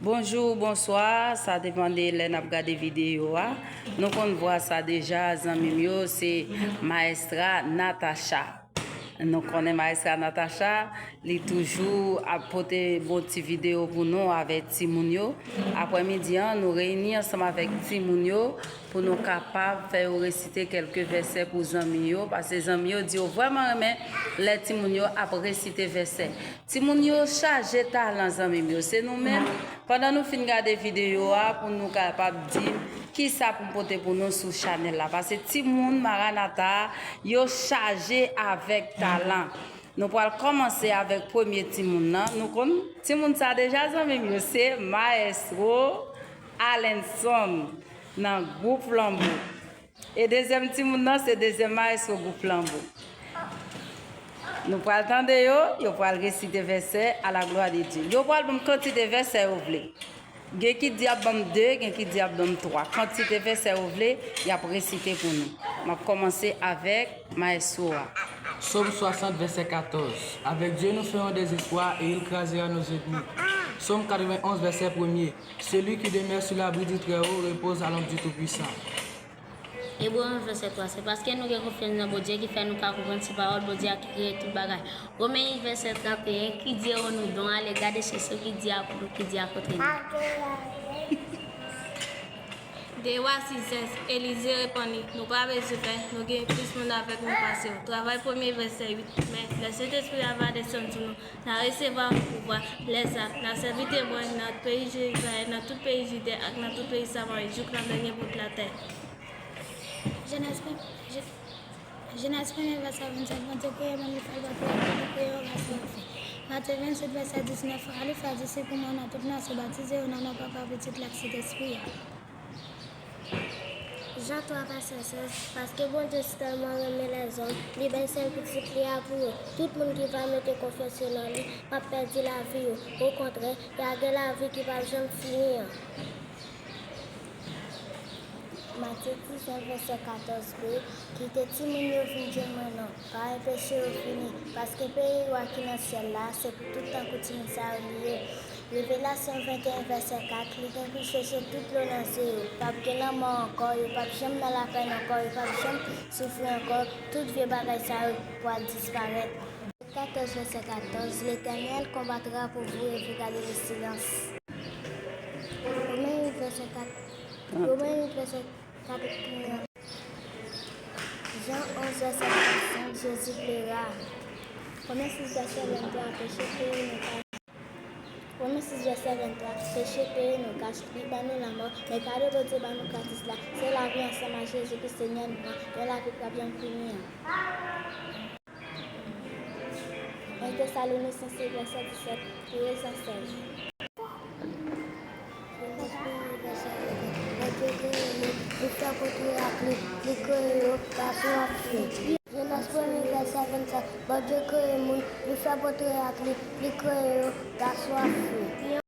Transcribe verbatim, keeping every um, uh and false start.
Bonjou, bonswa, sa depann de lè n ap gade videyo a. Nou konn vwa sa deja, zanmi m yo, se Maestra Natacha. Nou konnen Maestra Natacha, li toujou ap pote bon ti videyo pou nou avèk timoun yo. Aprèmidi an, nou reyini ansanm avèk timoun yo pou nou kapab fè yo resite kèlke vèsè pou zanmi yo, paske zanmi yo di yo vrèman renmen lè timoun yo ap resite vèsè. Timoun yo chaje talan, zanmi m yo. Se nou menm, pandan nou fin gade videyo a, pou nou kapab di m kisa pou m pote pou nou sou chanèl la. Paske timoun Maranata a, yo chaje avèk talan. Nou pral kòmanse avèk premye timoun nan. Nou konn timoun sa deja, zanmi m yo. Se Maestro Alenson nan gwoup Flanbo. E dezyèm timoun nan, se dezyèm maestro gwoup Flanbo. Nou pral tande yo, yo pral resite vèsè à la gloire de Dieu. Yo pral ban m kantite vèsè yo vle. Gen ki di y ap ban m de, gen ki di y ap ban m twa. Kantite vèsè yo vle, y ap resite pou nou. M ap kòmanse avèk maestro a. Sòm swasant, vèsè katòz. Avec Dieu nous ferons des exploits et il crasera nos ennemis. Sòm katrevenn onz, vèsè premye. Celui qui demeure sous l'abri du Très-Haut repose à l'ombre du Tout-Puissant. Ebre onz, vèsè twa. Se paske nou gen konfyans nan Bondye ki fè nou ka konprann se pawòl Bondye a ki kreye tout bagay. Women uit, vèsè trannteyen, ki di e nou don ale gade chèche ki di a pou nou, ki di a kontre nou. De wa sis, Elize reponn li, nou pa bezwen pè, nou gen plis moun avèk nou pase yo. Travay premye, vèsè uit. Men lè Sentespri a va desann sou nou, n a resevwa pouvwa, lè sa, n a sèvi temwen nan peyi Jeruzalèm, nan tout peyi Jide ak nan tout peyi Samari, jouk nan dènye bout latè. Jenèz premye, Je- Jenèz premye, vèsè vennsenk, Bondye kreye moun, li fè l bò pou li, li kreye yo gason ak fi. Matye venntuit, vèsè diznèf, ale fè disip pou mwen nan tout nasyon, batize yo nan non Papa, Pitit l ak Sentespri a. Jan twa, vèsè sèz, paske Bondye sitèlman renmen lèzòm, li bay sèl Pitit li a pou yo. Tout moun ki va mete konfyans yo nan li p ap pèdi lavi yo. Okontrè, y a gen lavi ki p ap janm fini an. Matye diznèf, vèsè katòz b, kite timoun yo vin jwenn mwen non, pa enpeche yo vini, paske peyi wa ki nan syèl la, se pou tout tankou timoun sa yo li ye. Revelasyon venteyen, vèsè kat, li gen pou chèche tout dlo nan zye yo. P ap gen lanmò ankò, yo p ap janm nan lapèn ankò, yo p ap janm soufri ankò, tout vye bagay sa yo pral disparèt. Katòz, vèsè katòz, L'Éternel combattra pour vous et vous gardez le silence. Women uit, vèsè kat. Women uit, vèsè kat. Jan onz, vèsè vennsenk, Jezi plera. Women sis, vèsè venntwa, peche kreye nou kache. Women sis, vèsè venntwa, peche kreye nou kache, li ban nou lanmò, men kado Bondye ban nou gratis la, se lavi ansanm ak Jezi Kris Senyè nou an, yon lavi k p ap janm fini an. En Tesalonisyen sis, vèsè disèt, treize à seize. Bondye kreye moun, li fè pòtre ak li, li kreye yo gason ak fi. Jenèz premye, vèsè vennsenk, Bondye kreye moun, li fè pòtre ak li, li kreye yo gason ak fi.